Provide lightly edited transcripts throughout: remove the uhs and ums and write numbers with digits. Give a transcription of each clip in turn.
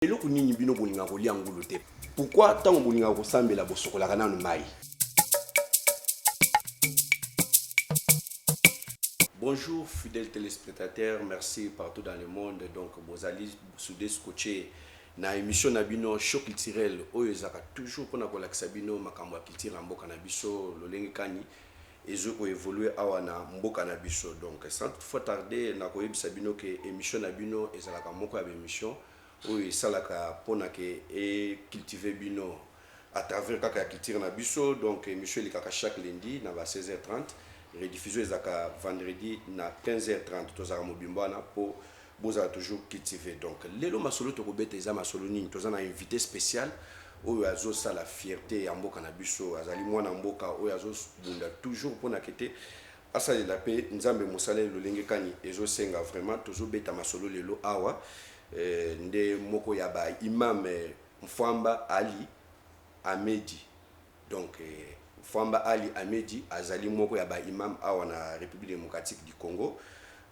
Eloko nini bino bolingaka kolia ngulu te? Pourquoi tango bolingaka kosambela bosokolaka nanu mayi? Bonjour fidèles telespectateurs, merci partout dans le monde. Donc bozali soudé scotché na émission na bino show culturel oyo ezalaka toujours pona kolakisa bino makambo ya culture ya mboka na biso lolenge kani ezo ko evoluer awa na mboka na biso. Donc sans toutefois tarder nakoyebisa bino ke émission na bino ezalaka moko ya ba émission oyo esalaka pona ke e cultiver bino à travers kaka ya culture na biso. Donc émission elekaka chaque lundi na ba 16h30, rediffusion ezalaka vendredi na 15h30. Tozalaka mobimba wana po bozala toujours cultiver. Donc lelo masolo tokobeta eza masolo nini? Toza na invité spécial oyo azosala fierté ya mboka na biso, azali mwana mboka oyo azobunda toujours mpona kete asalela mpe Nzambe mosala lolenge kani ezosenga. Vraiment tozobeta masolo lelo awa nde moko ya ba imam, Mfwamba Ali Amedi. Donc Mfwamba Ali Amedi azali moko ya ba imam awa na République démocratique du Congo,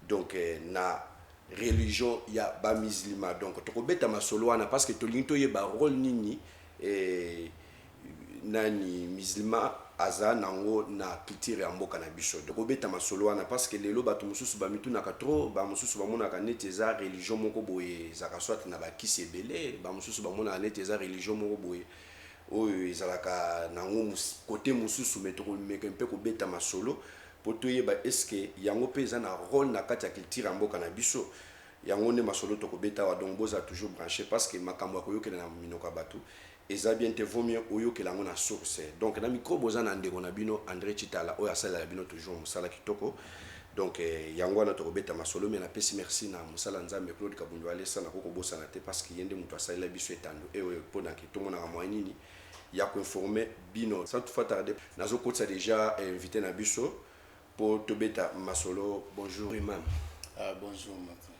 donc na religion ya bamusulman. Donc tokobeta masolo wana parce que tolingi toyeba rôle nini nani musulman aza nango na culture ya mboka na biso. Tokobeta masolo wana parce que lelo bato mosusu bamitunaka trop, bamosusu bamonaka neti eza religion moko boye ezalaka soit na bakisi ebele, bamosusu bamonaka neti eza religion moko boye oyo ezalaka nango côté mosusu. Mais tokomeka mpe kobeta masolo mpo toyeba est-ce yango mpe eza na rôle na kati ya culture ya mboka na biso. Yango nde masolo tokobeta awa. Donc bozala toujours branché parce que makambo ya koyokela na minoko ya bato eza bien te, vaut mieux oyokela yango na source. Donc na micro boza na ndeko na bino André Chitala oyo asalela bino toujours mosala kitoko. Donc yango wana tokobeta masolo. Mais napesi merci na mosala Nzambe Claude Kabundu Alesa, nakoki kobosana te parce que ye nde moto asalela biso etando eoyo mpona ke tomonaka moyen nini ya koinformer bino. Sans toutefois tarder, nazokotisa déjà invité na biso mpo tobeta masolo. Bonjour imam. Ah, bonjour Martin.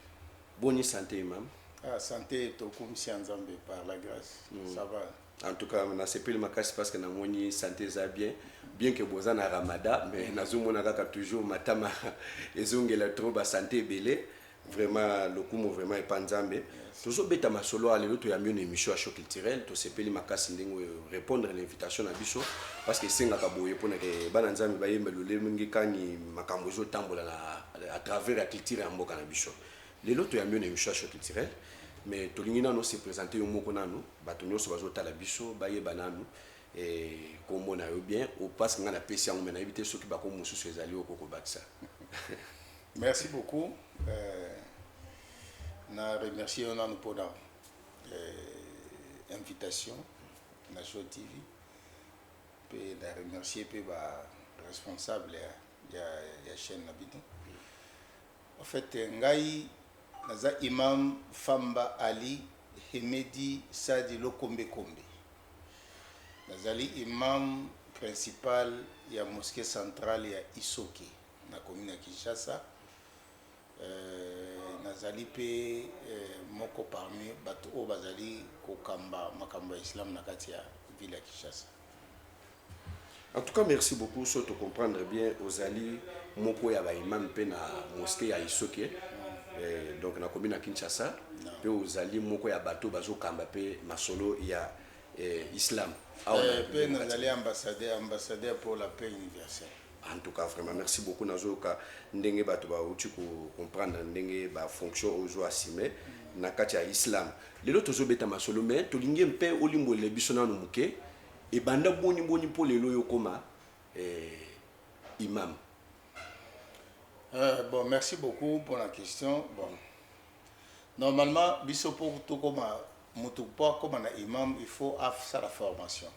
Boni santé, imam? Ah, santé, tokumisi ya Nzambe, par la grâce. Ça va. En tout cas nasepeli makasi parce que namoni santé eza bien, bien que boza na Ramadan, mais nazomona kaka toujours matama ezongela trop, basanté ebele. Vraiment lokumu vraiment epa Nzambe. Tozobeta masolo ya lelo, toyambi na émission ya show culturel. Tosepeli makasi ndenge oyo répondre l'invitation na biso parce que esengaka boye mpona ke bana Nzambe bayemba lolenge kani makambo ezotambola na à travers ya culture ya mboka na biso. Lelo toyambi na émission ya show culturel, mais tolingi nano se présenter yo moko nanu, bato nyonso bazotala biso bayeba nanu kombo na yo bien, parce que ngai napesi yango, mais nayebi te soki bako mosusu ezali oko kobakisa. Merci beaucoup. Na remercier yo nanu mpona invitation na Show TV, mpe na remercier mpe ba responsable ya chaîne na bino. En fait, ngai naza imam Famba Ali Hemedi Sadi Lokombe Kombe. Nazali imam principal ya mosquée centrale ya Isoke na commune ya Kinshasa. Nazali mpe moko parmi bato oyo bazali kokamba makambo ya islam na kati ya ville ya Kinshasa. En tout cas merci beaucoup. So to comprendre bien, ozali moko ya baimam mpe na mosquée ya Isoke, donc na commune ya Kinshasa, mpe ozali moko ya bato bazokamba mpe masolo ya islam. Mpe nazali ambassadeur pour la paix universelle. En tout cas vraiment merci beaucoup. Nazoyoka ndenge bato bauti comprendre ndenge bafonction oyo ozo assume na kati ya islam. Lelo tozobeta masolo, mais tolingi mpe olimbolela biso nanu moke ebanda boni boni mpo lelo oyo okoma imam. Bon, merci beaucoup pour la question. Bon, normalement, biso po tokoma mutu, po akoma na imam, il faut asala formation.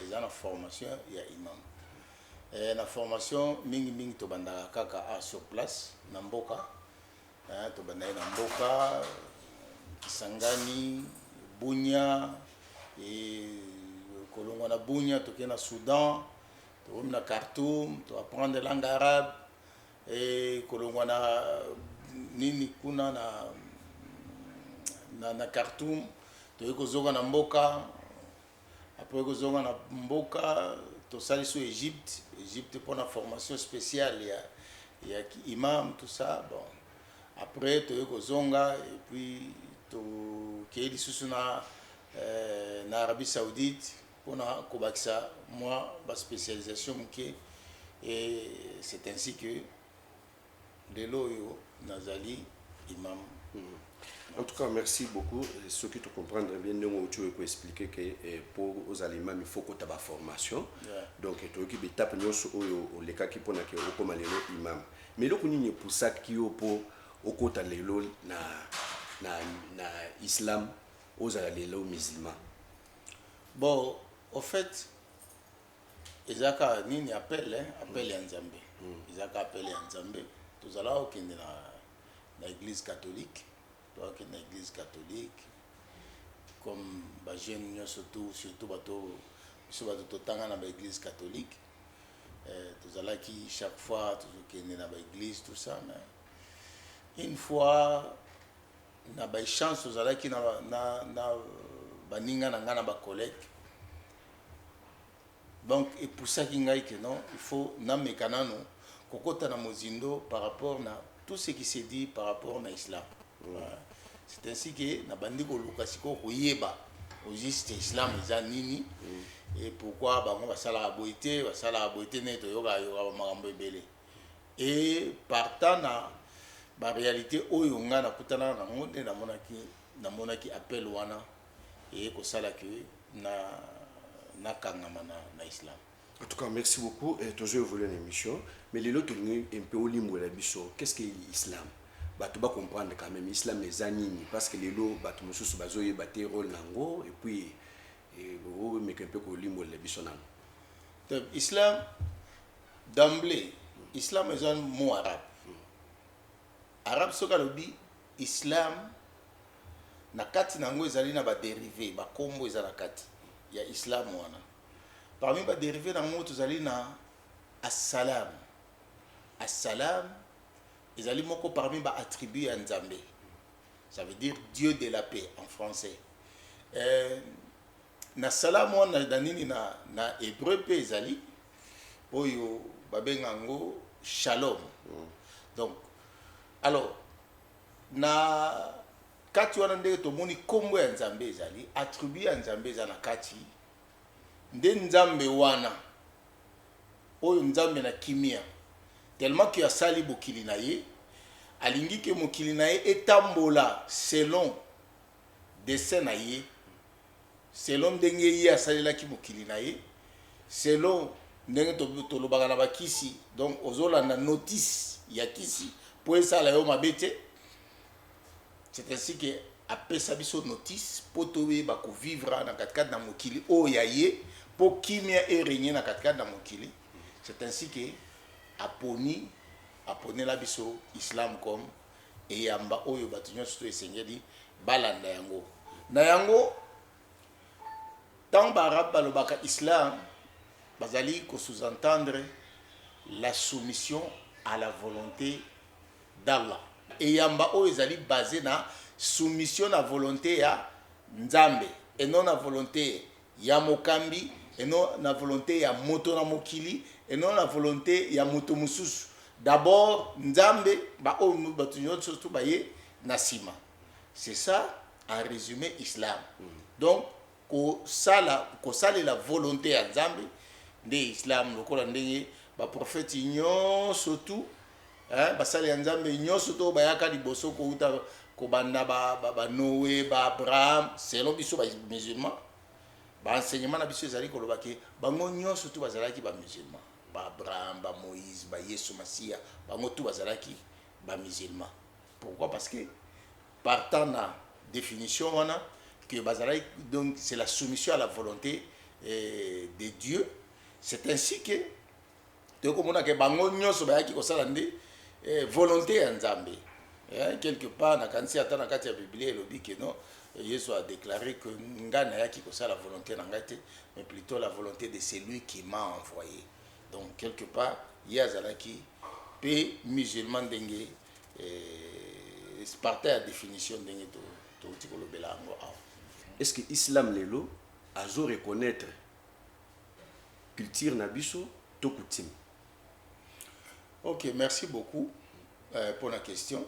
Eza na formation ya imam. Na formation mingi mingi tobandaka kaka a sur place na mboka. Tobandaki na mboka Kisangani, Bunia, e kolongwa na Bunia tokei na Soudan, tokomi na Khartoum, toapprendre langue arabe, e kolongwa na nini kuna na Khartoum, toyei kozonga na mboka. Après kozonga na mboka, tosali so Égypte, Égypte mpona formation spéciale ya imam, tout ça. Bon, après toyei kozonga et puis Tokei lisusu na Arabie Saoudite mpona kobakisa mwa baspécialisation moke. Et c'est ainsi que lelo oyo nazali imam. En tout cas, merci beaucoup. Ceux qui te comprennent bien, ndenge outi oyo koexpliquer ke mpo ozala imam, il faut kota baformation. Donc toyoki baétape nyonso oyo olekaki mpona ke okóma lelo imam. Mais eloko nini epusaki yo mpo okota lelo na islam, ozala lelo musulman? Bon, au fait, eza kaka nini, appel, hein? Appel ya Nzambe. Eza kaka appel ya Nzambe. Tozalaka kokende na église catholique, tokakende na église catholique comme bajeune nyonso tout, surtout bato, biso bato totanga na baéglise catholique. Tozalaki chaque fois tozokende na baéglise, tout ça. Mais une fois na baéchange tozalaki na baninga na ngai, na bacollègue, donc epusaki ngai ke non, il faut nameka nano kokota na mozindo par rapport na tout ce qui se dit par rapport na islam. Voilà. C'est ainsi que nabandi koluka sikoyo koyeba au juste islam eza nini et pourquoi bango basalaka boye te, basalaka boye te, ndenge toyokaka yoka bamakambo ebele. Et partant na baréalité oyo ngai nakutanaka nango, nde namonaki appel wana eye kosala ke na nakangama na islam. En tout cas, merci beaucoup. Et toujours évoluer une émission. Mais lelo tolingi un peu olimbola biso. Qu'est-ce que l'islam? Bato ba comprendre quand même islam eza nini, parce que lelo bato mosusu bazoyeba te rôle nango. Et puis omeka mpe kolimbolela biso nano. Donc, islam, d'emblée, islam eza mot arabe. Arabe soki alobi islam, na kati na yango ezali na badérivé, bakombo eza na kati ya islam wana. Parmi badérivé nango, tozali na assalam. Assalam ezali moko parmi baattribut ya Nzambe, ça veut dire Dieu de la paix en français. Na salam wana, na nini, na hébreu mpe ezali oyo babenga yango shalom. Donc alors, na kati wana, ndenge tomoni nkombo ya Nzambe ezali, attribut ya Nzambe eza na kati, nde Nzambe wana oyo Nzambe na kimia, tellement ke asali bokili na ye, alingi ke mokili na ye etambola selon dessein na ye, selon ndenge ye asalelaki mokili na ye, selon ndenge tolobaka na bakisi. Donc ozolanda notice ya kisi mpo esala yo mabe te. C'est ainsi que apesa biso notice mpo toyeba kovivre na katikati na mokili oyo ya ye, mpo kimia erègne na katikati na mokili. C'est ainsi que aponi, aponela biso islam comme eyamba oyo bato nyonso to esengeli balanda yango. Na yango, ntango baarabe balobaka islam, bazali kosous-entendre la soumission à la volonté d'Allah. Eyamba oyo ezali basé na soumission na volonté ya Nzambe, et non na volonté ya mokambi, et non na volonté ya moto na mokili, et non na volonté ya moto mosusu. D'abord Nzambe, baoyo bato nyonso tu baye na nsima. C'est ça en résumé islam. Donc kosala, kosalela volonté ya Nzambe nde islam, lokola ndenge baprofeti nyonso tu, hein, basali ya Nzambe nyonso to bayaka liboso, kouta kobanda banoe, ba baabraham. Selon biso bamusulman, baenseignement na biso ezali koloba ke bango nyonso tu bazalaki bamusulman. Baabraham, bamoïse, bayesu masiya, bango tu bazalaki bamusulman. Pourquoi? Parce que partant na définition wana que bazalaki, donc c'est la soumission à la volonté de Dieu. C'est ainsi que tokomona ke bango nyonso bayaki kosala nde volonté ya Nzambe. Quelque part, nakanisi ata na kati ya Biblia elobi ke non, Yesu a déclaré que ngai nayaki kosala volonté na ngai te, mais plutôt la volonté de celui qui m'a envoyé. Donc quelque part ye azalaki mpe musulman, ndenge partant ya définition ndenge touti kolobela yango awa. Est ce que islam lelo azo reconnaître culture na biso to coutume? Ok, merci beaucoup pour la question.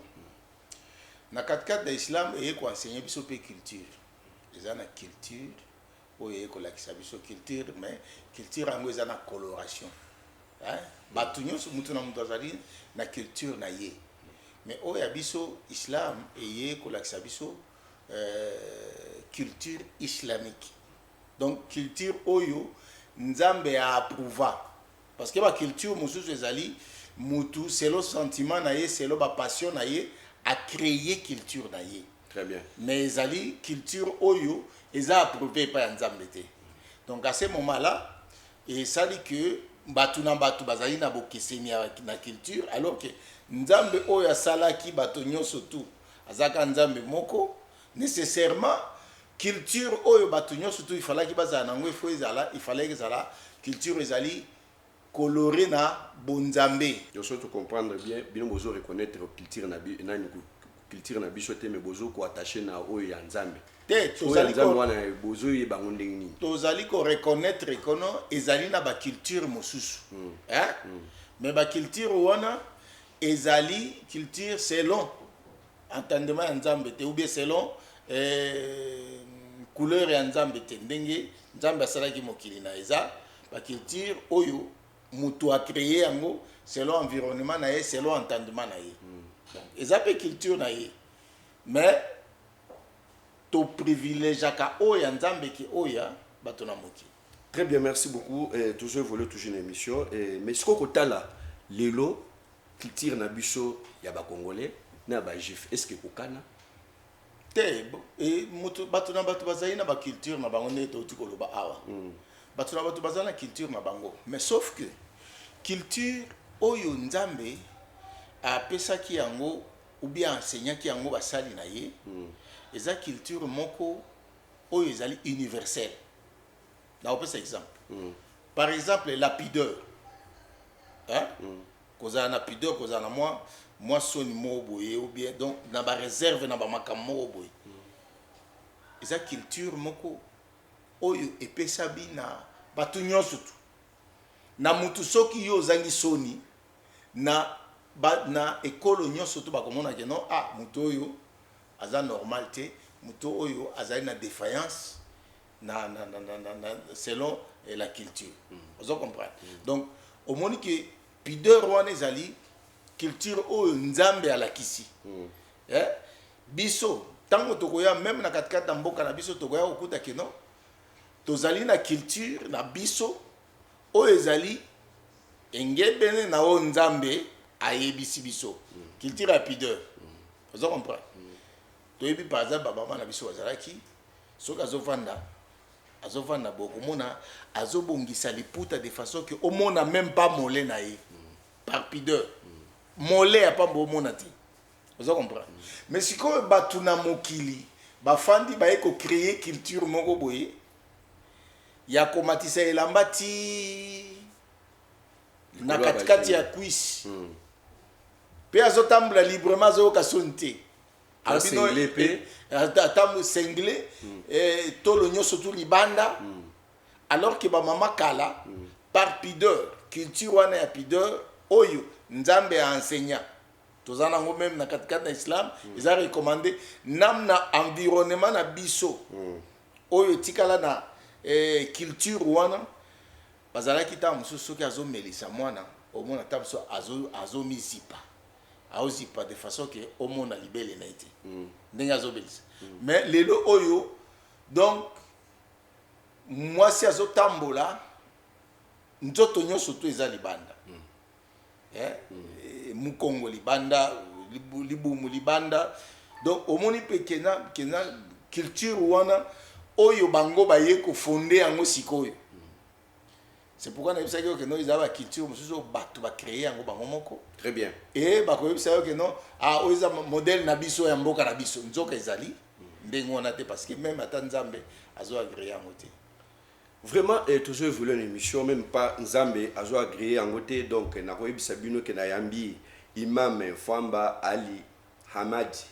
Na katikati na islam eye koenseigner biso mpe culture. Eza na culture oyo eye kolakisa biso culture, mais culture yango eza na coloration, hein? Bato nyonso, mutu na mutu azali na culture na ye, mais oyo ya biso islam eye kolakisa biso culture islamique, donc culture oyo Nzambe aapprouva, parce que baculture mosusu ezali mutu selon sentiment na ye, selon bapassion na ye, acréer culture na ye. Très bien. Mais ezali culture oyo eza approuvé epai ya Nzambe te. Donc à ce moment là esali que bato na bato bazali na bokeseni na culture, alors que Nzambe oyo asalaki bato nyonso tu azalaka Nzambe moko. Nécessairement, culture oyo bato nyonso tu ifalaki bazala nango, ifo ezala, ifalaki ezala culture ezali coloré na bonzambe. Nyonso to comprendre bien, bino bozo reconnaître culture na nani, culture na biso te, mais bozo koattacher na oyo ya Nzambe. Te. Oyo ya Tozali Nzambe wana, bozoyeba yango ndenge nini? Tozali koreconnaître kono ezali na baculture mosusu, hein? Mais baculture wana ezali culture selon entendement ya Nzambe te, ou bien selon couleur ya Nzambe te, ndenge Nzambe asalaki mokili na. Eza baculture oyo moto acréer yango selon environnement na ye, selon entendement na ye. Donc eza mpe culture na ye, mais toprivilégiaka oyo ya Nzambe ke oyo ya bato na mokili. Très bien, merci beaucoup. Toujours évoluer, toujours une émission. Mais ce qu'on la lelo culture na biso ya ba Congolais na ba Juif, est-ce que kokana? Te, moto, bato na bato bazali na baculture na bango. Ndenge touti koloba awa, bato na bato baza na culture na bango, mais sauf que culture oyo Nzambe apesaki yango ou bien enseignaki yango basali na ye, eza culture moko oyo ezali universelle. Nakopesa exemple, par exemple la pudeur, hein? Kozala na pudeur, kozala na mwa soni moko boye, ou bien donc na baréserve na bamakambo moko boye, eza culture moko oyo epesami na bato nyonso tu. Na mutu, soki yo ozangi soni na ekolo nyonso tu, bakomona ke non, ah, moto oyo aza normal te, moto oyo azali na défaillance na selon la culture. Ozo comprendre? Donc omoni ke pudeur wana ezali culture oyo Nzambe alakisi. Eh? Biso ntango tokoya même na katikati na mboka na biso, tokoya kokuta ke non, tozali na culture na biso oyo ezali engebene na oyo Nzambe ayebisi biso, culture ya pudeur. Oza comprendre? Toyebi par exemple bamama na biso bazalaki, soki azovanda, azovanda boye, komona azobongisa liputa de façon ke omona même pas mollet na ye, par pudeur. Mollet ya pamba omona te. Oza comprendre? Mais sikoyo bato na mokili bafandi, baye kocréer culture moko boye ya komatisa elamba ti na Likolo ya katikati ya bagene. Cuisse, mpe azotambola librement, azoyoka soni te. Na Alobi no, singlet mpe. Atambo singlet, tolo nyonso tu libanda, alors que bamama kala, par pudeur, culture wana ya pudeur oyo Nzambe aenseignant, toza nango même na katikati na islam, eza recommandé nam na environnement na biso oyo etikala na culture wana. Bazalaki ntango mosusu, soki azomelisa mwana, omona ntango mosusu azomizipa, aozipa de façon ke omona libele na ye te ndenge azobelisa. Mais lelo oyo, donc mwasi azotambola, nzoto nyonso to eza libanda, eh? Mukongo libanda, libumu libanda. Donc omoni mpe kena culture wana oyo bango baye kofonder yango sikoyo. C'est pourquoi nayebisaki yo ke non, eza baculture mosusu oyo bato bacréer yango bango moko. Très bien. E bakoyebisa yo ke non, ah, oyo eza modèle na biso ya mboka na biso, nzoka ezali ndenge wana te, parce que même ata Nzambe azo agréer yango te. Vraiment, toujours évolué une émission, même pas Nzambe azo agréé yango te. Donc nakoyebisa bino ke nayambi imam Famba Ali Hamadi.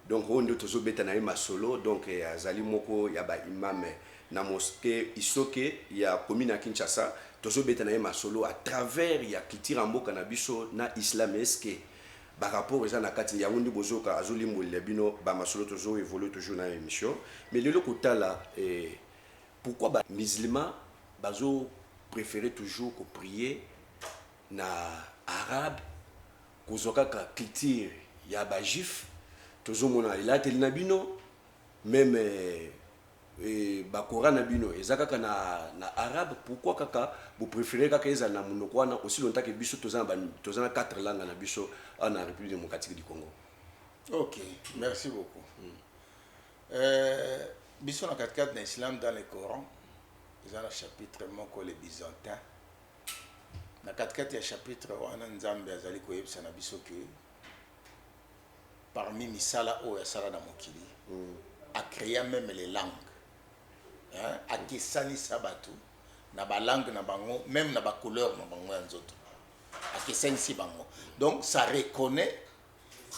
Donc oyo nde tozobeta na ye masolo. Donc azali moko ya baimam na mosquée Isoke ya commune ya Kinshasa. Tozobeta na ye masolo à travers ya culture ya mboka na biso na islam. Eske Barapport eza na kati yango nde bozoka azolimbolela bino bamasolo. Tozo évolue toujours na émission, mais lelo kotala pourquoi bamusulman bazo préférer toujours koprier na arabe, kozwa kaka culture ya bajuif? Tozomona elateli na bino, même bacoran na bino eza kaka na arabe. Pourquoi kaka bopréféré kaka ezala na monoko wana, aussi longtemps ke biso toza na quatre langue na biso awa na République démocratique du Congo? Ok, merci beaucoup. Biso na katikati na islam, dans le Coran eza na chapitre moko, les Byzantins. Na katikati ya chapitre wana, Nzambe azali koyebisa na biso ke parmi misala oyo asala na mokili, acréa même les langues, hein, akesanisa bato na balangue na bango, même na bacouleur na bango ya nzoto, akesanisi bango. Donc ça reconnaît,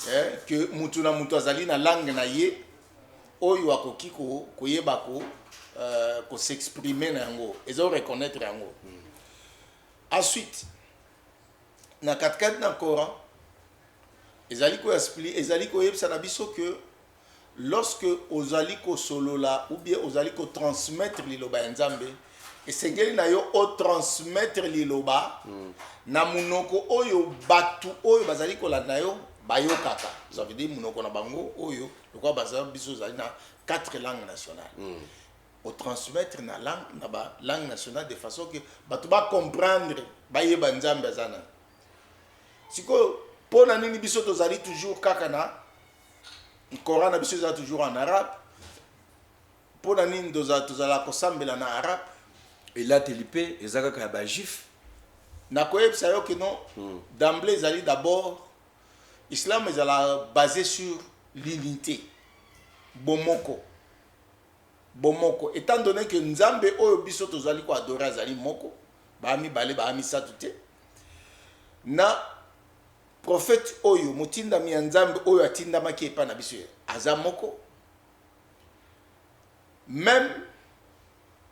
hein, que mutu na mutu azali na langue na ye oyo akoki koyeba kos'exprimer na yango, eza reconnaître yango. Ensuite, na katikati na Coran ezali koyebisa na biso que lorsque ozali kosolola ou bien ozali kotransmettre liloba ya Nzambe, esengeli na yo otransmettre liloba na monoko oyo bato oyo bazali kolanda yo bayokaka. Ça veut dire monoko na bango oyo lokola baza. Biso ozali na quatre langues nationales, otransmettre na langue, na ba langue nationale, de façon que bato bacomprendre, bayeba Nzambe aza nani. Sikoyo, mpo na nini biso tozali toujours kaka na Coran na biso eza toujours en arabe? Mpo na nini tozala kosambela na arabe? Elateli mpe eza kaka ya bajuif. Nakoyebisa yo ke non. D'emblée ezali d'abord islam ezala basé sur l'unité, bomoko. Bomoko, étant donné que Nzambe oyo biso tozali koadorer azali moko, baa mibale, baa misato te, na prophète oyo motindami ya Nzambe oyo atindamaki epai na biso aza moko. Même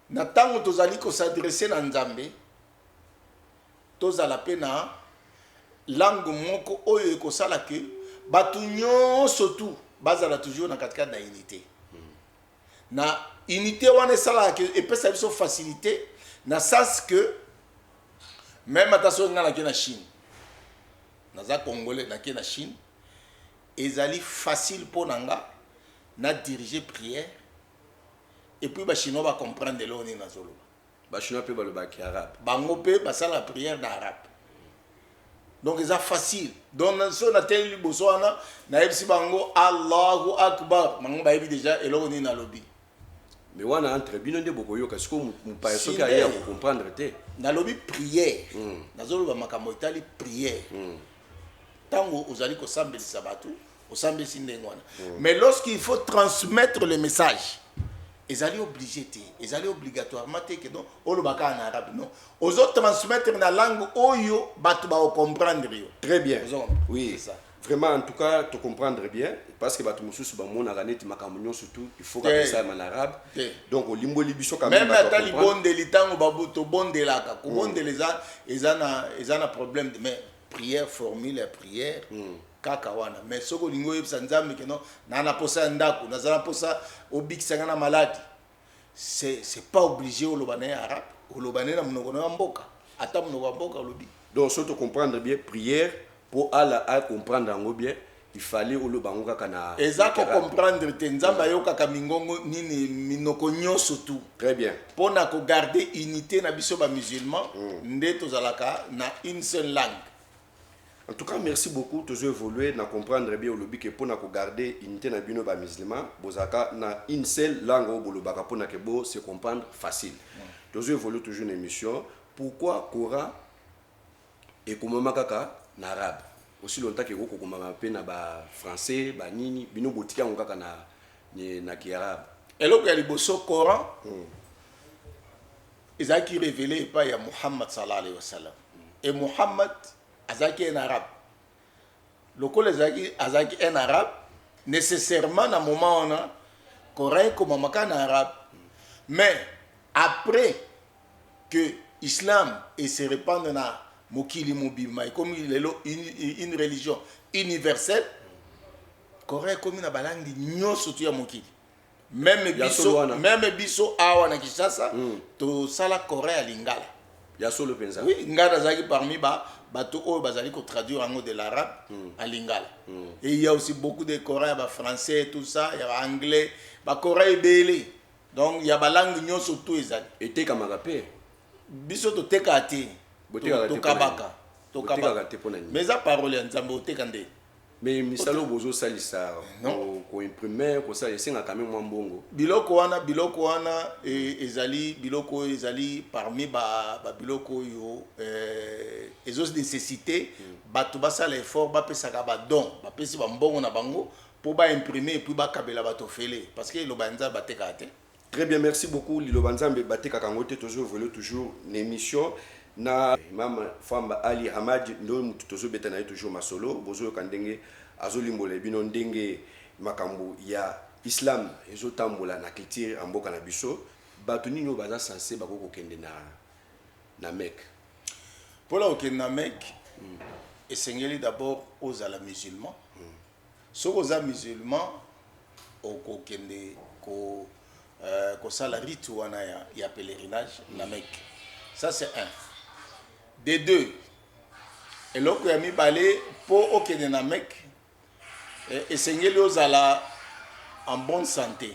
na ntango tozali kos'adresser na Nzambe, tozala mpe na langue moko oyo ekosala ke bato nyonso tu bazala toujours na katikati na unité. Na unité wana esalaka ke epesa biso facilité, na sens que même ata soki ngai nake na Chine, naza Congolais, nake na Chine, ezali facile mpo na nga na diriger prière et puis Bachinois bacomprendre eloko nini nazoloba. Bachinois mpe balobaki arabe. Bango mpe basala prière na arabe, donc eza facile. Donc so nateli liboso wana, nayebisi bango "Allahu akbar", bango bayebi déjà eloko nini nalobi. Mais wana entre bino nde bokoyoka. Sikoyo mopaya soki aye, akocomprendre te. Nalobi prière. Nazoloba makambo etali prière. Ntango ozali kosambelisa bato, osambelisi ndenge wana. Mais lorsqu'il faut transmettre le message, ezali obligé te, ezali obligatoirement te ke donc oloba kaka na arabe. Non, ozotransmettre na langue oyo bato bakocomprendre yo. Très bien. Oui. C'est ça. Vraiment, en tout cas, to comprendre bien, parce que bato mosusu bamonaka neti makambo nyonso tu il faut kaka esalama na arabe. Donc olimboli biso quand même. Ata libondeli, ntango tobondelaka, kobondela eza na problème, mais prière, formule ya prière kaka wana. Mais soki olingi oyebisa Nzambe ke non, naa na posa ya ndako, naza na posa obikisanga na maladi, c'est pas obligé oloba na ye arabe. Oloba na ye na monoko na ya mboka, ata monoko ya mboka olobi. Donc so to comprendre bien, prière, mpo ala acomprendre yango bien, il fallait oloba yango kaka na Eza kocomprendre te. Nzambe ayokaka mingongo nini, minoko nyonso tu. Très bien. Mpo na kogarder unité na biso bamusulman, nde tozalaka na une seule langue. En tout cas, merci beaucoup. Toujours évoluer na comprendre bien. Olobi ke mpona kogarder unité na bino bamusulman, bozalaka na une seule langue oyo bolobaka mpona ke bo se comprendre facile. Toujours évoluer, toujours une émission. Pourquoi Coran ekomama kaka na arabe, aussi longtemps ke ekokomama mpe na bafrançais, banini? Bino botika yango kaka na kiarabe? Eloko ya liboso, Coran ezalaki révélé epai ya Muhammad sallallahu alayhi wa sallam, et Muhammad azalaki un Arabe. Lokola azalaki un Arabe, nécessairement na moment wana Coran ekomama kaka na arabe. Mais après que islam ese répandre na Mokili mobimba ekomi lelo une religion universelle. Coran ekomi na balangi nyonso tu ya mokili. Même biso, même biso awa na Kinshasa, tosala Coran ya lingala. Ya solo mpenza? Oui, ngai nazalaki parmi ba bato oyo bazali kotraduire yango de l'arabe en lingala. Et il y a aussi beaucoup de Coran ya bafrançais, tout ça, ya baanglais, bacoran ebele. Donc ya balangue nyonso tu ezali. Etekamaka mpe? Biso totekaka te. Tokabaka. Tokabaka te mpona nini? Mais eza parole ya Nzambe, oteka nde? Mais misala oyo bozosalisa, koimprimer, kosala, esengaka même mwa mbongo. Biloko wana ezali biloko oyo ezali parmi babiloko oyo ezonécessité bato basala effort, bapesaka badon, bapesi bambongo na bango mpo baimprimer et puis bakabela bato ofele, parce que eloba ya Nzambe batekaka te. Très bien, merci beaucoup. Liloba Nzambe batekaka yango te. Toujours évolue toujours na émission na Imam Famba Ali Hamad ndo mutu tozobeta na ye toujours masolo. Bozoyoka ndenge azolimbola bino ndenge makambo ya islam ezotambola na culture ya mboka na biso. Bato nini oyo baza censé bakoki kokende na Mecque? Mpona kokende na Mecque, esengeli d'abord ozala musulman. Soki oza musulman, okokende kosala rite wana ya pèlerinage na Mecque. Ça, c'est un. De deux, eloko ya mibale, mpo okende na Mecque, esengeli ozala en bonne santé.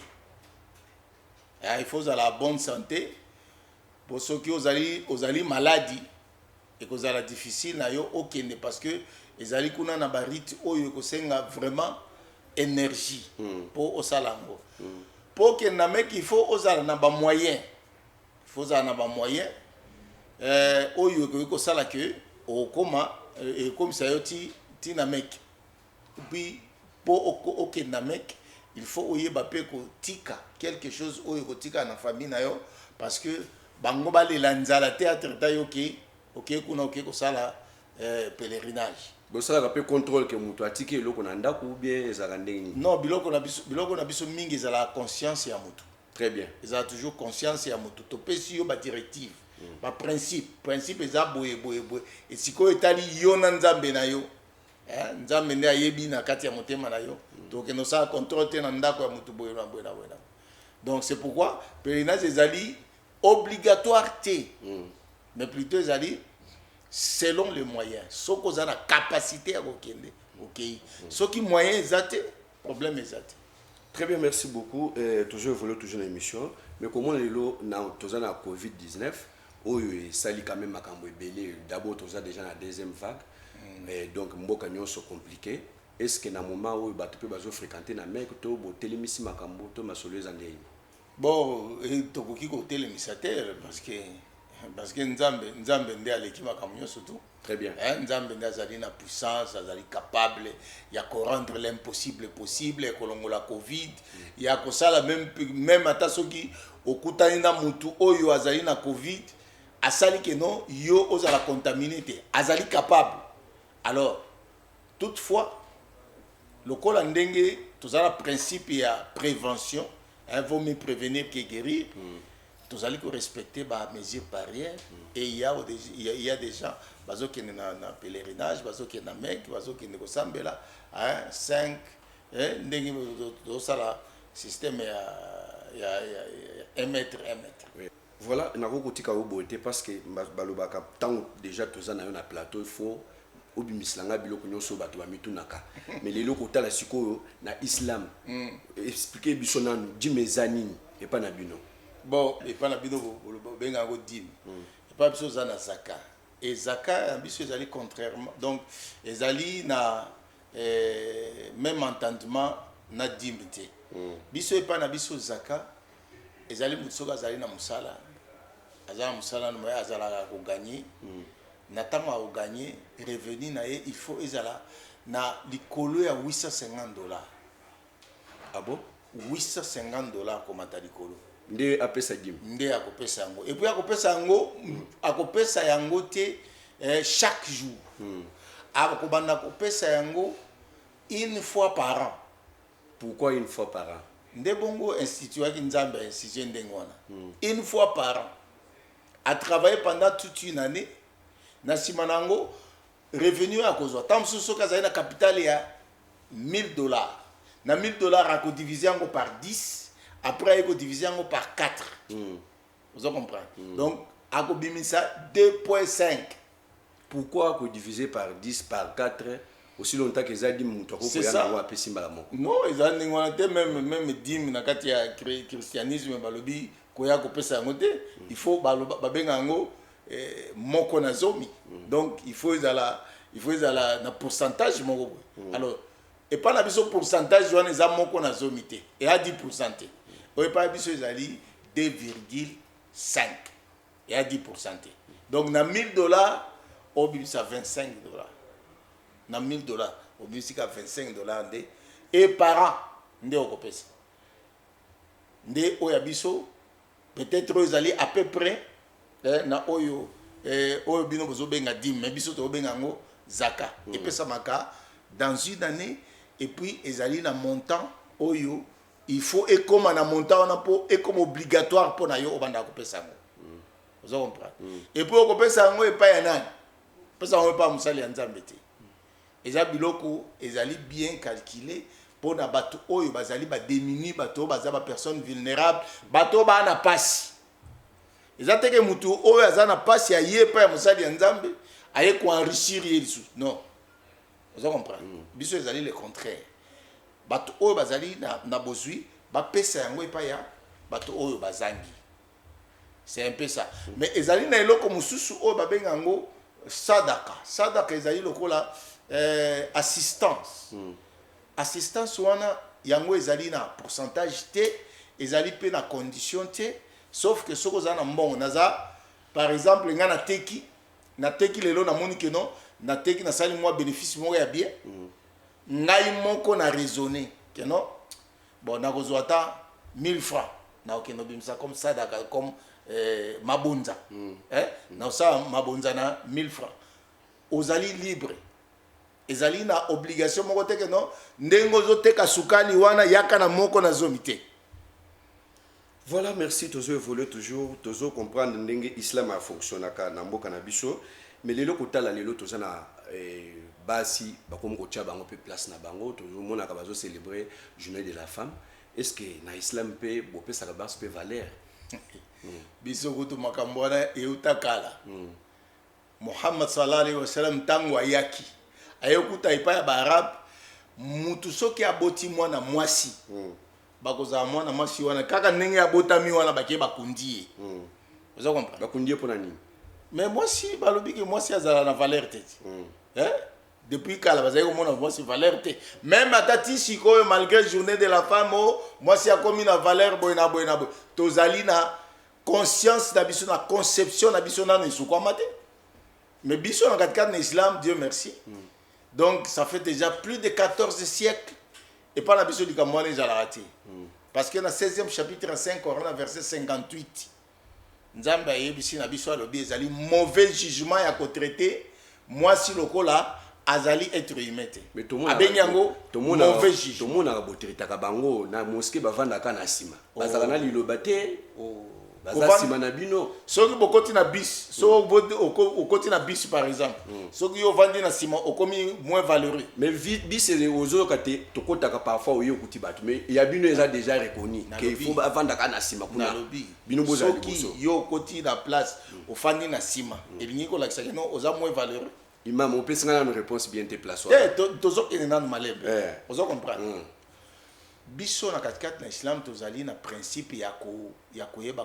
Il faut ozala en bonne santé, po soki ozali maladi, ekozala difficile na yo okende, parce que ezali kuna na barite oyo ekosenga vraiment énergie mpo osala yango. Mpo okende na Mecque, il faut ozala na bamoyen, il faut ozala na bamoyen oyo ekoki kosala ke okoma ekomisa yo ti na Mecque. Puis mpo okende na Mecque, il faut oyeba mpe kotika quelque chose oyo ekotika na famille na yo, parce que bango balela nzala te entre yo oke kuna, oke kosala pèlerinage. Bosalaka mpe contrôle ke moto atiki eloko na ndako ou bien ezalaka ndenge nini? Non, biloko na biso mingi ezalaka conscience ya motu. Très bien. Ezala toujours conscience ya motu. Topesi yo badirective, baprincipe. Principe eza boye, boye, boye. Esikoyo etali yo na Nzambe na yo. Nzambe nde ayebi na kati ya motema na yo. Tokende osala contrôle te na ndako ya motu boye na boye na boye na. Donc c'est pourquoi pèlerinage ezali obligatoire te, mais plutôt ezali selon les moyens. Soki oza na capacité ya kokende, okei. Soki moyen eza te, problème eza te. Très bien, merci beaucoup. Toujours évoluer toujours l'émission. Mais comment lelo na toza na Covid-19 oyo esali quand même makambo ebele. D'abord toza déjà na deuxième vague. Et donc mboka nyonso compliqué. Est-ce que na moment oyo bato pe bazo fréquenter na Mecque to botelemisi makambo to masolo eza ndenge? Bon, tokoki kotelemisa te, parce que Nzambe nde aleki makambo nyonso tu. Très bien. Hein, Nzambe nde azali na puissance, azali capable ya korendre l'impossible possible, ya kolongola Covid, ya kosala même ata soki okutani na mutu oyo azali na Covid, asali ke non, yo ozala contaminé te, azali capable. Alors toutefois, lokola ndenge tozala principe ya prévention, hein, vaut mieux prévenir que guérir, tozali korespecter bamesure barrière. Et il y a des gens bazokende na pèlerinage, bazokende na Mecque, bazokende kosambela, hein, 5, ndenge tozosala système ya 1 mètre 1 mètre. Oui. Voilà, nakoki kotika yo boye te, parce que balobaka ntango déjà toza na yo na plateau, il faut obimisela nga biloko nyonso oyo bato bamitunaka. Mais lelo kotala sikoyo na islam, explique biso nanu dîme eza nini epai na bino? Bon, epai na bino bobenga yango dîme, epai biso oza na zaka. E zaka ya biso ezali contrairement, donc ezali na même entendement na dîme te. Biso, epai na biso, zaka ezali motu soki azali na mosala, aza na mosala na ye, azalaka kogagner. Na ntango akogagner, revenu na ye il faut ezala na likolo ya 850 $. Ah bon? 850 $ komata likolo. Nde apesa dîme? Nde akopesa yango. Et puis akopesa yango te chaque jour. Akobanda kopesa yango une fois par an. Pourquoi une fois par an? Nde bongo instituaki Nzambe ainstitue ndenge wana. Une fois par an, a travaillé pendant toute une année. Na nsima na yango, revenu oyo akozwa, ntango mosusu soki azali na capital ya 1000 $, na 1000 $ akodivise yango par 10, après aye kodivise yango par 4. Ozo comprendre? Donc akobimisa 2.5. Pourquoi kodiviser par 10, par 4, aussi longtemps que eza dîme, moto akokoya nango, apesi mbala moko? Non, eza ndenge wana te. Même dîme na kati ya christianisme, balobi koya kopesa yango te. Il faut babenga yango moko na zomi. Donc il faut ezala na pourcentage moko boye. Alors epai na biso, pourcentage wana eza moko na zomi te, eya 10 te. Oyo epai na biso ezali 2,5, eya 10 te. Donc na 1000 $, obimisa 25 $. Na 1000 $, obimisika 25 $ nde e par an nde okopesa. Nde oyo ya biso peut-être oyo ezali à peu près na oyo bino bozobenga dîme, mais biso tozobenga yango zaka. Epesamaka dans une année et puis ezali na montant oyo il faut ekóma na montant wana mpo ekóma obligatoire mpo na yo obanda kopesa yango. Ozo comprendre? Et puis okopesa yango epai ya nani? Opesa yango epai ya mosali ya Nzambe te. Eza biloko ezali bien calculé mpona bato oyo bazali badémunis, bato oyo baza bapersone vulnérable, bato oyo baa na pasi. Eza teke mutu oyo aza na pasi aye epai ya mosali ya Nzambe, aye koenrichir ye lisusu, non. Oza comprendre? Biso ezali le contraire. Bato oyo bazali na bozwi bapesa yango epai ya bato oyo bazangi. C'est un peu ça. Mais ezali na eloko mosusu oyo babenga yango sadaka. Sadaka ezali lokola assistance. Assistance wana, yango ezali na pourcentage te, ezali mpe na condition te, sauf que soki oza na mbongo, naza par exemple ngai nateki lelo, namoni ke non, nateki, nasali mwa bénéfice moko ya bien. Ngai moko na raisonné ke non, bon, nakozwa ata 1000 francs, nakokende obimisa comme sadaka, comme mabonza. Eh? Nakosala mabonza na 1000 francs. Ozali libre, ezali na obligation moko te ke non, ndenge ozoteka sukali wana, yaka na moko na zomi te. Voilà, merci. Tozo évoluer toujours, tozo comprendre ndenge islam afonctionnaka na mboka na biso. Mais lelo, kotala lelo, toza na basi bakomi kotia bango mpe place na bango. Tozomonaka bazocélébrer Journée de la femme. Est ce que na islam mpe bopesaka basi mpe valeur? Biso kutu makambo wana euta kala. Muhammad sallallahu alaihi wasallam, ntango ayaki, ayekuta epai ya Baarabe, mutu soki aboti mwana mwasi, bakozala mwana mwasi wana kaka ndenge abotami wana, bakei bakundi ye. Oza comprendre? Bakundi ye mpona nini? Mais mwasi, balobi ke mwasi azala na valeur te. Eh? Depuis kala bazali komona mwasi valeur te. Même ata ti sikoyo, malgré Journée de la femme, o mwasi akomi na valeur boye na boye na boye, tozali na conscience na biso, na conception na biso nano esukwama te. Mais biso na katikati na islam, Dieu merci, donc ça fait déjà plus de 14 siècles, epai na biso likambo wana ezalaka te, parce que na 16e chapitre ya 5 Coran, na verset 58, Nzambe ayebisi na biso, alobi ezali mauvais jugement ya kotraite mwasi lokola azali être humain te. Mais abengi yango mauvais jugement. Tomonaka botraitaka bango na mosquée, bavandaka na nsima, bazalaka na liloba te, baza nsima na bino. Soki bokoti na bus, soki okoti na bus par exemple, soki yo ovandi na nsima, okomi moins valeureux? Mais bis ozoyoka te, tokotaka parfois, oye okuti bato, mais ya bino eza déjà reconnu ke il faut bavandaka na nsima kuna. Nalobi, bino bozala soki liboso. Yo okoti na place, ofandi na nsima, elingi kolakisa ke non, oza moins valeureux? Imam, opesi nga nano réponse bien te, place wana. Te, tozokende nanu malembe. Ozo comprendre? Biso na katikati na islam, tozali na principe ya koyeba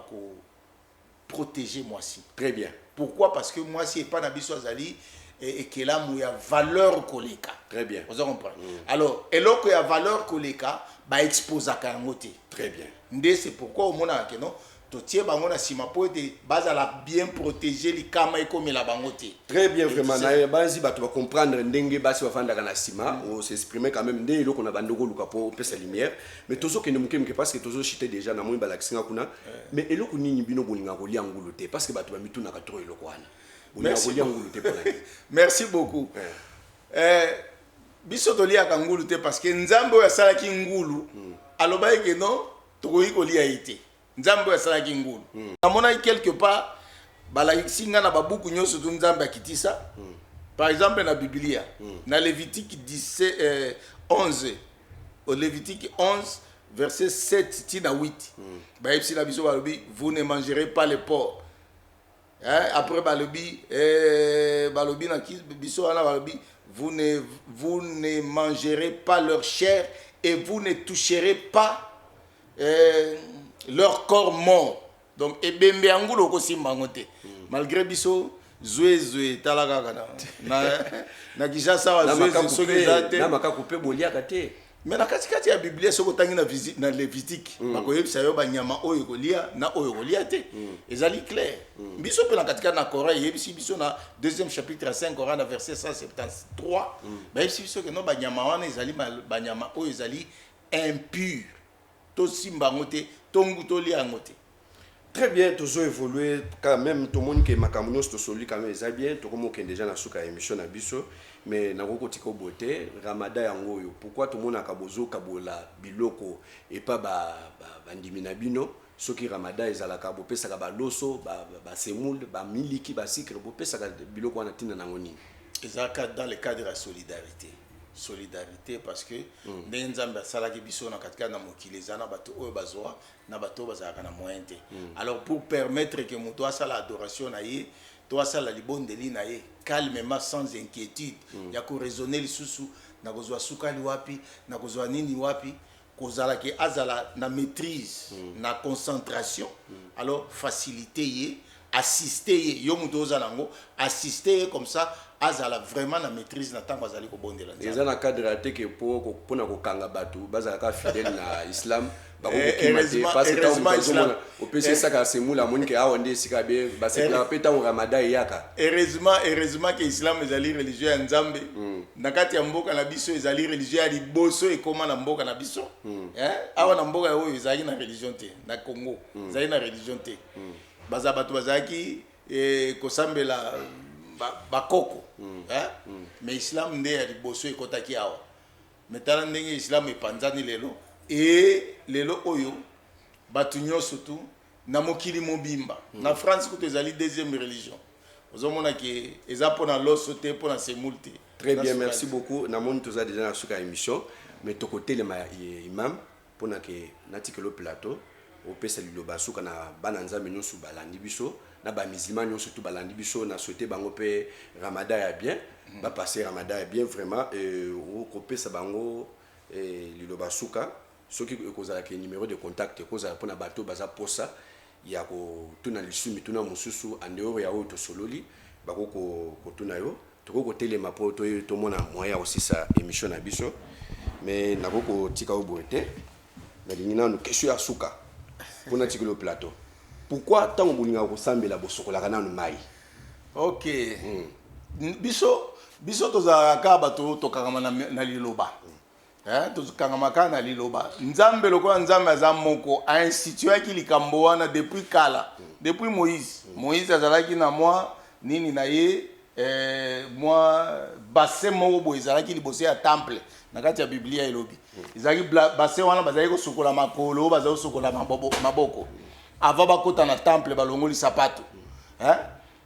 koprotéger mwasi. Très bien. Pourquoi? Parce que mwasi epai na biso azali ekelamu ya valeur koleka. Très bien. Ozo comprendre? Alors eloko ya valeur koleka, baexposaka yango te. Très bien. Nde c'est pourquoi omonaka ke non, totie bango na nsima mpo ete bazala bien protégé, likama ekomela bango te. Très bien, vraiment. Na banzi bato bacomprendre ndenge basi bafandaka na nsima. Os'exprime quand même nde eloko na bandoko oluka mpo opesa lumière. Mais tozokende moke moke parce que tozochite déjà. Namoni balakisi nga kuna. Mais eloko nini bino bolingaka kolia ngulu te? Parce que bato bamitunaka trop eloko wana, bolingaka Merci. kolia ngulu te mpona nini? Merci beaucoup. Biso toliaka ngulu te parce que Nzambe oyo asalaki ngulu alobaki ke non, tokoki kolia ye te. Nzambe oyo asalaki ngulu, namonaki quelque part Balakisi nga na babuku nyonso tu Nzambe akitisa. Par exemple na Biblia, na Lévitique 17, 11, au Lévitique 11 verset 7 ti na 8, bayebisi na biso, balobi: "Vous ne mangerez pas le porc." Hein? Après balobi, balobi na biso wana, balobi: Vous ne mangerez pas leur chair et vous ne toucherez pas leur corps mort." Donc ebembe ya ngulu okosimba yango te. Malgré biso zwezwe, tala kaka na Kinshasa awa, Na zwezwe makaku soki mpe- eza te. Na makaku mpe boliaka te. Mais na katikati ya Biblia, soki otangi na Lévitique, bakoyebisa yo banyama oyo ekolia na oyo ekolia te. Ezali clair. Biso mpe na katikati na Coran, eyebisi biso na deuxième chapitre ya 5 Coran, na verset 173, bayebisi biso ke no, banyama wana ezali banyama oyo ezali impure, tosimba yango te, tongu tolia yango te. Très bien, tozo évoluer quand même. Tomoni ke makambo nyonso tosoli quand même eza bien. Tokomi okende déjà na suka ya émission na biso, mais nakoki kotika boye te. Ramadan yango oyo, pourquoi tomonaka bozokabola biloko epa bandimi na bino? Soki Ramadan ezalaka, bopesaka baloso, basemoule, bamiliki, basucre, bopesaka biloko wana, ntina nango nini? Ezalaka dans le cadre ya solidarité. Solidarité parce que ndenge Nzambe asalaki biso na katikati na mokili, eza na bato oyo bazwa na bato oyo bazalaka na moyen te. Alors pour permettre que moto asala adoration na ye to asala libondeli na ye calmement, sans inquiétude ya koraisonner lisusu na kozwa sukali wapi, na kozwa nini wapi, kozala ke azala na maîtrise, na concentration, alors facilité ye, assister ye, yo moto oza nango, assister ye comme ça azala vraiment na maîtrise na ntango azali kobondela Nzambe. Eza na cadre ya te ke mpona kokanga bato bazalaka fidèle na islam, bakokokima te, parce que ntango moto azomona opesi esaka ya semoule, amoni ke awa nde esika be basepelaka mpe ntango Ramadan eyaka. Heureusement ke islam ezali religion ya Nzambe na kati ya mboka na biso. Ezali religion ya liboso ekóma na mboka na biso. Eh, awa na mboka oyo ezalaki na religion te. Na Congo ezalaki na religion te. Baza bato bazalaki kosambela bakoko, eh? Mais islam nde ya liboso ekɔtaki awa. Mais tala ndenge islam epanzani lelo. E lelo oyo bato nyonso tu na mokili mobimba, na France kutu ezali deuxième religion. Ozomona ke eza mpona loso te, mpona semoule te. Très Na bien, sukali. Merci beaucoup. Namoni toza déjà na suka ya émission, mais tokotelema, imam, mpona ke natikela plateau, opesa liloba suka na bana Nzambe nyonso balandi biso, na bamusulman nyonso tu balandi biso. Na souhaite bango mpe Ramadan ya bien, bapasse Ramadan ya bien vraiment. Okopesa bango liloba suka. Soki ekozalaka numéro de contact, ekozala mpona bato baza posa ya kotuna lisusu mituna mosusu en dehors ya oyo tosololi, bakoki kotuna yo. Tokoki kotelema mpo tomona moyen ya kosisa émission na biso, mais nakoki kotika yo boye te. Nalingi nanu question ya suka mpona tikelo plateau. Pourquoi ntango bolingaka kosambela, bosokolaka nanu mai? Ok, biso tozalaka kaka bato tokangama na liloba. Eh, tokangama kaka na liloba Nzambe. Lokola Nzambe aza moko, ainstituaki likambo wana depuis kala, depuis Moïse. Moïse azalaki na mwa nini na ye, mwa bassin moko boye ezalaki liboso ya temple. Na kati ya Biblia elobi ezalaki bassin wana bazalaki kosukola makolo, bazali kosukola maboko avant bakota na temple, balongoli sapato. Hein?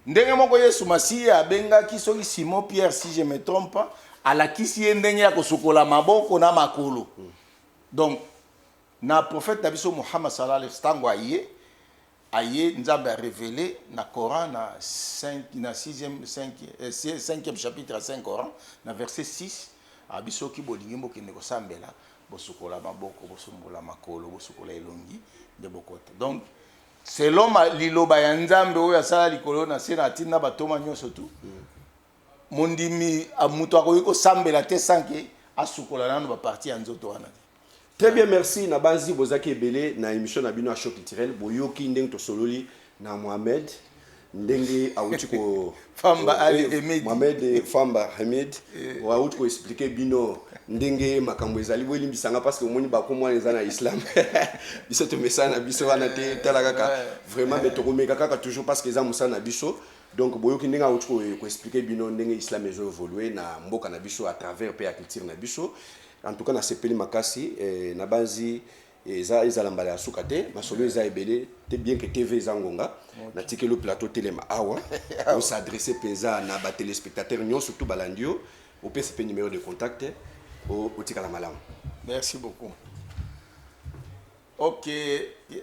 Ndenge moko Yesu Masiya abengaki soki Simon Pierre, si je me trompe pas, alakisi ye ndenge ya kosukola maboko na makolo. Donc na prophète na biso Muhammad sallallahu alaihi wasallam, ntango aye, Nzambe arévélé na Coran na 5, na 6e, 5, 5e chapitre ya 5 Coran, na verset 6, abi: "Soki bolingi bokende kosambela, bosukola maboko, bosumbola makolo, bosukola elongi, nde bokota." Donc selon liloba ya Nzambe oyo asala likolo na se na atinda batoma nyonso tu, mondimi moto akoki kosambela te sans ke asukola nano bapartie ya nzoto wana te. Très bien, merci. Na banzi bozaki ebele na émission na bino ya Choc culturel. Boyoki ndenge tosololi na Mohamed, ndenge awuti ko Famba Ali Hemedi. Mohamed Famba Hamid awuti koexpliquer bino ndenge makambo ezali. Boyelimbisanga parce que omoni bakomwana eza na islam, biso tomesana na biso wana te. Tala kaka vraiment, mais tokomeka kaka toujours parce que eza mosala na biso. Donc boyoki ndenge awuti koexpliquer bino ndenge islam ezo évolue na mboka na biso à travers mpe ya culture na biso. En tout cas nasepeli makasi. Na banzi Eza ezala mbala ya suka te. Masolo eza ebele te, bien que TV eza ngonga. Natikeli plateau, telema awa, os'adresse mpenza na batéléspectateur nyonso tu balandi yo, opesa mpe numéro de contact, otikala malamu. Merci beaucoup. Ok,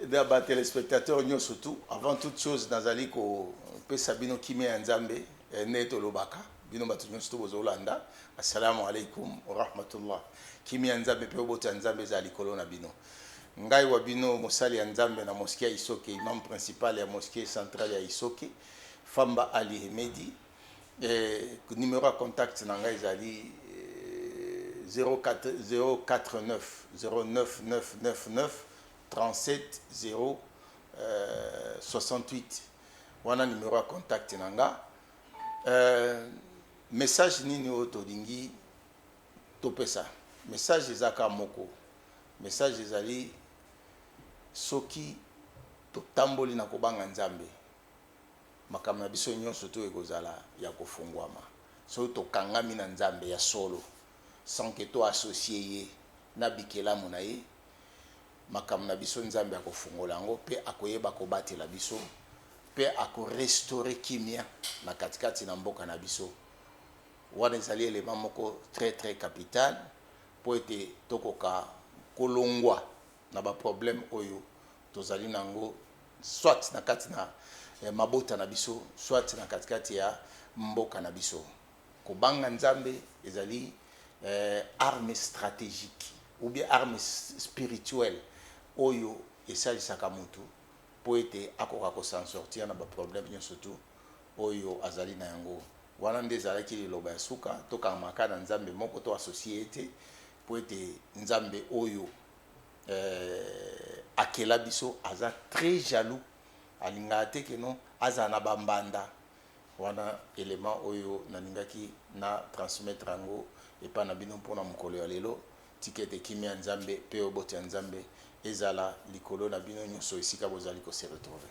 na batéléspectateur nyonso tu, avant toute chose nazali kopesa bino kimia ya Nzambe. Nde tolobaka, bino bato nyonso to bozolanda, assalamu alaikum warahmatullah. Kimia ya Nzambe mpe obota ya Nzambe ezala likolo na bino. Ngai wa bino mosali ya Nzambe na mosquée ya Isoke, imam principal ya mosquée centrale ya Isoke, Famba Ali Hemedi. Numéro ya contact na ngai ezali 04 049 09999 37 0 68. Wana numéro ya contact na nga. Message nini oyo tolingi topesa? Message eza kaka moko. Message ezali: soki totamboli na kobanga Nzambe, makambo na biso nyonso to ekozala ya kofungwama. Soki tokangami na Nzambe ya solo, sans que toassocie ye na bikelamu na ye, makambo na biso Nzambe akofungola yango mpe akoyeba kobatela biso mpe akorestaurer kimia na katikati na mboka na biso. Wana ezali élément moko très très capital mpo ete tokoka kolongwa na baproblème oyo tozali nango, soit na kati na mabota na biso, soit na katikati ya mboka na biso. Kobanga Nzambe ezali arme stratégique ou bien arme spirituelle oyo esalisaka motu mpo ete akoka kos'en sortir na baproblème nyonso tu oyo azali na yango. Wana nde ezalaki liloba ya suka. Tokangamaka na Nzambe moko, to associe ye te, mpo ete Nzambe oyo akela biso aza très jaloux, alingaka te keno azala na bambanda. Wana élément oyo nalingaki na transmettre yango epai na bino mpona mokolo ya lelo. Tika ete kimia ya Nzambe mpe obota ya Nzambe ezala likolo na bino nyonso esika bozali kose retrouver.